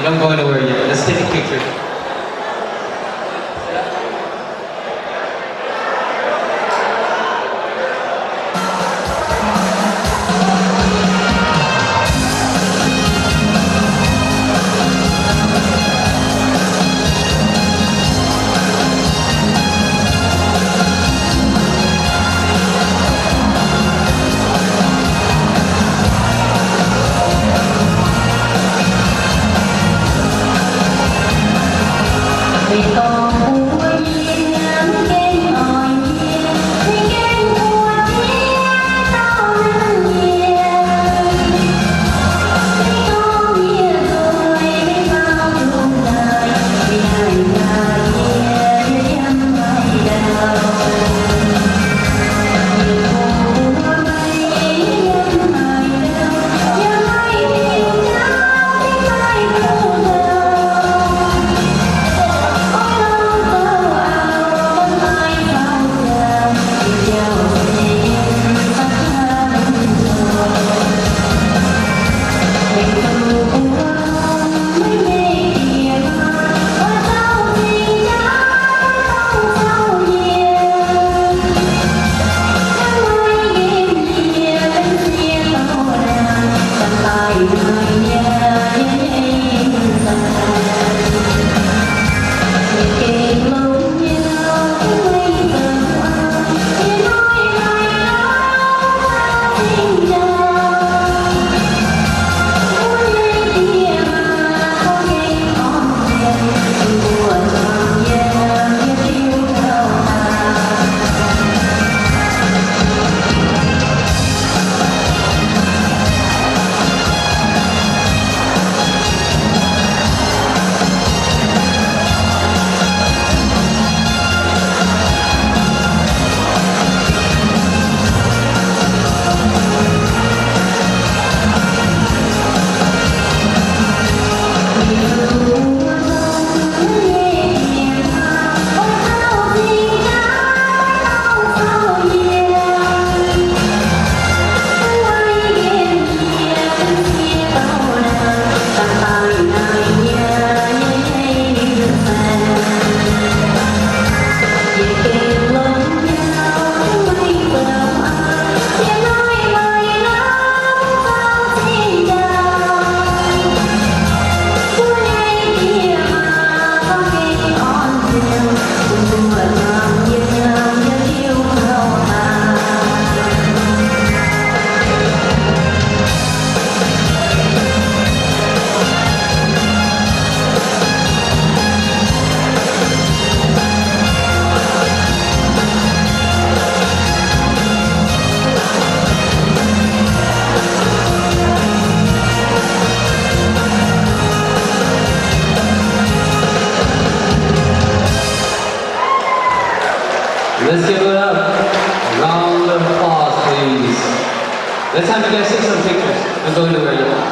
Don't go anywhere yet. Let's take a picture. Let's give it up. Round of applause, please. Let's have you guys take some pictures. Don't go anywhere yet.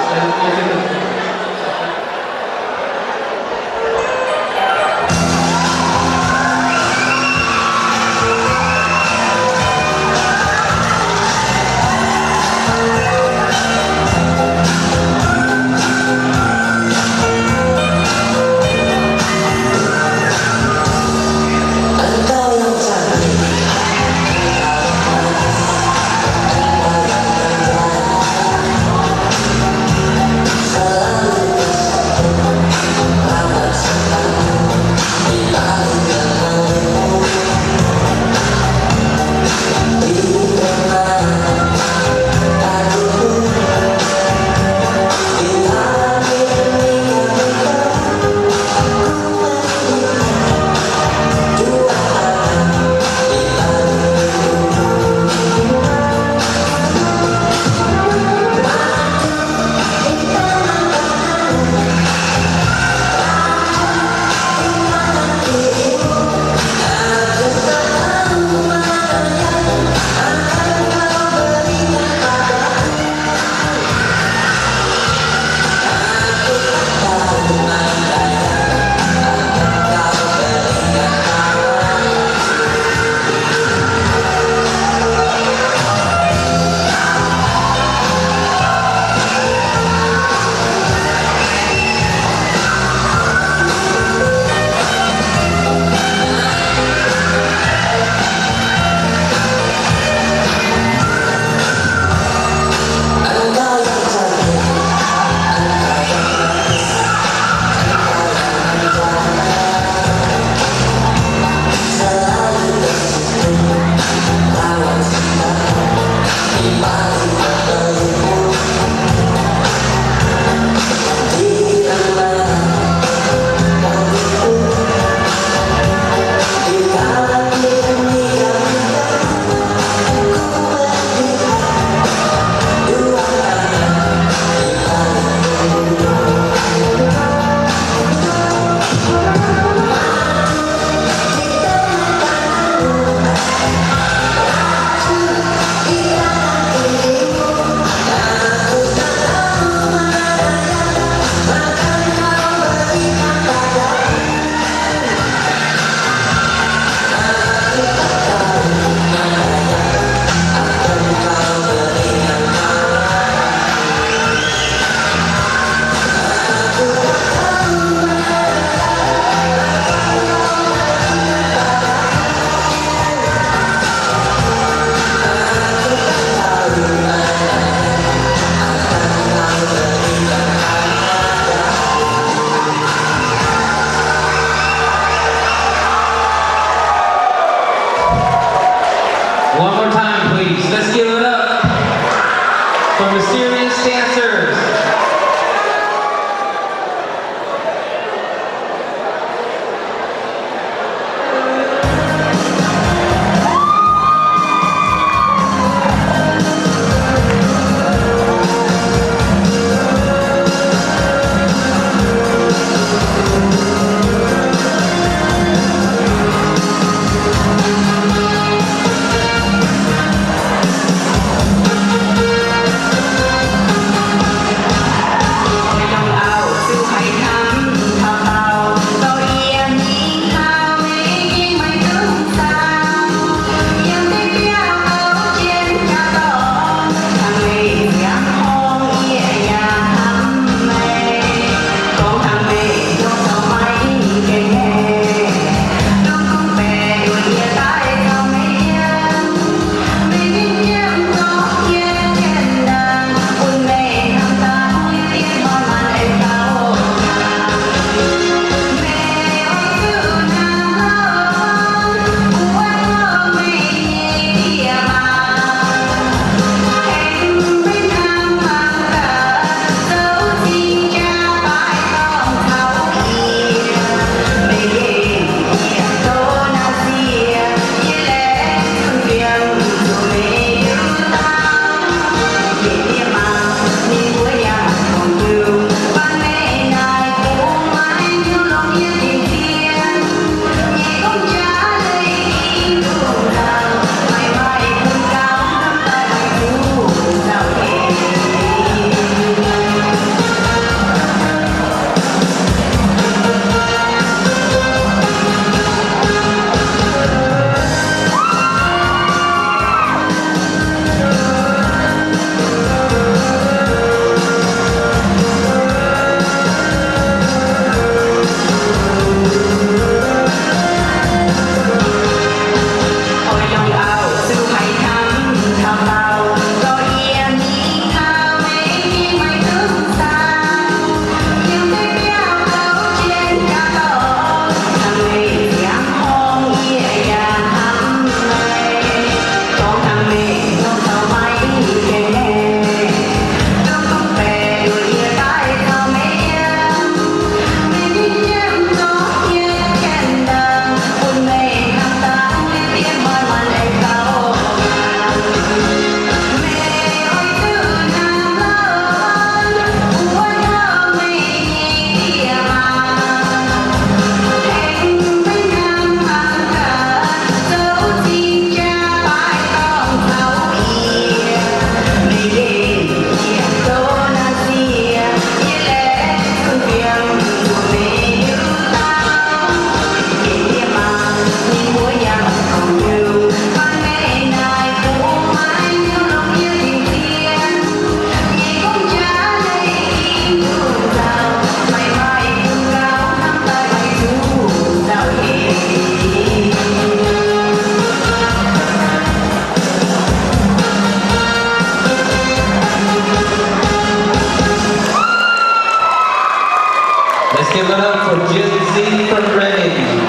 Gen Z from Reading.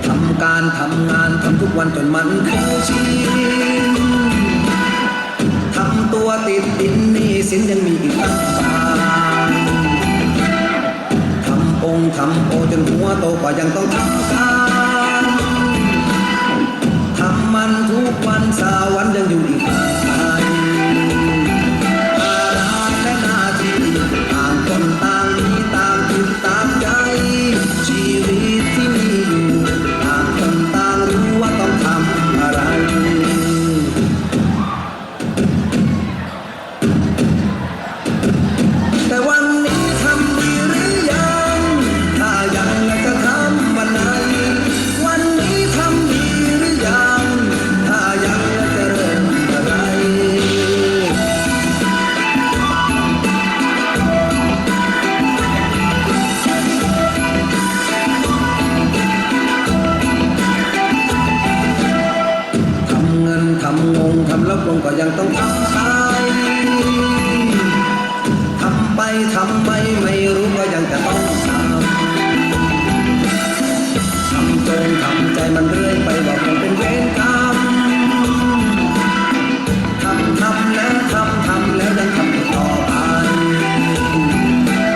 ทำการทำงานทำทุกวันจนมันเคยชิน ทำตัวติดดินหนี้สินยังมีอีกตั้งบาน ทำองค์ทำโอจนหัวโตก็ยังต้องทำทาน ทำมันทุกวันสาวันยังอยู่อีกห่างไกล ภาระและหน้าที่ต่างคนต่างมีต่างจิตต่างใจ ชีวิตที่มีอยู่ต่างคนต่างรู้ว่าต้องทำอะไร แต่วันนี้ทำดีหรือยัง ถ้ายังและ ไม่ ไม่รู้ก็ยังจะต้องทำ ทำจงทำใจมันเรื่อยไป ว่าคงเป็นเวรกรรม ทำ ทำแล้ว ทำ ทำแล้วยังทำต่อไป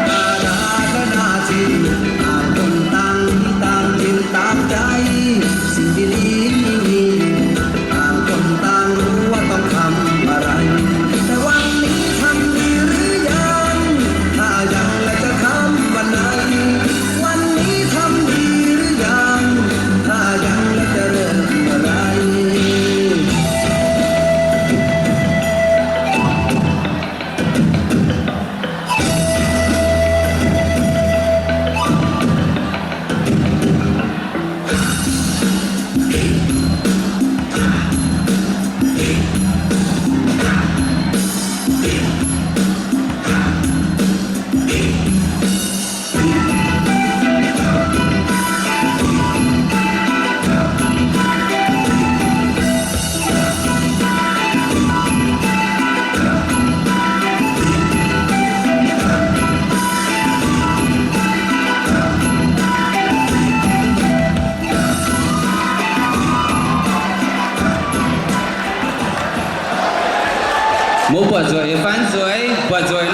ภาระและหน้าที่ ต่างคนต่างมี ต่างจิตต่างใจ สิ่งดีๆ มี ต่างคนต่างรู้ว่าต้องทำอะไร แต่วันนี้ทำดีหรือยัง ถ้ายังแล้วจะทำวันไหน วันนี้ทำดีหรือยัง ถ้ายังแล้วจะเริ่มเมื่อไหร่ Mbuo buatc nzueic nyei fai nzueic? Buatc nzueic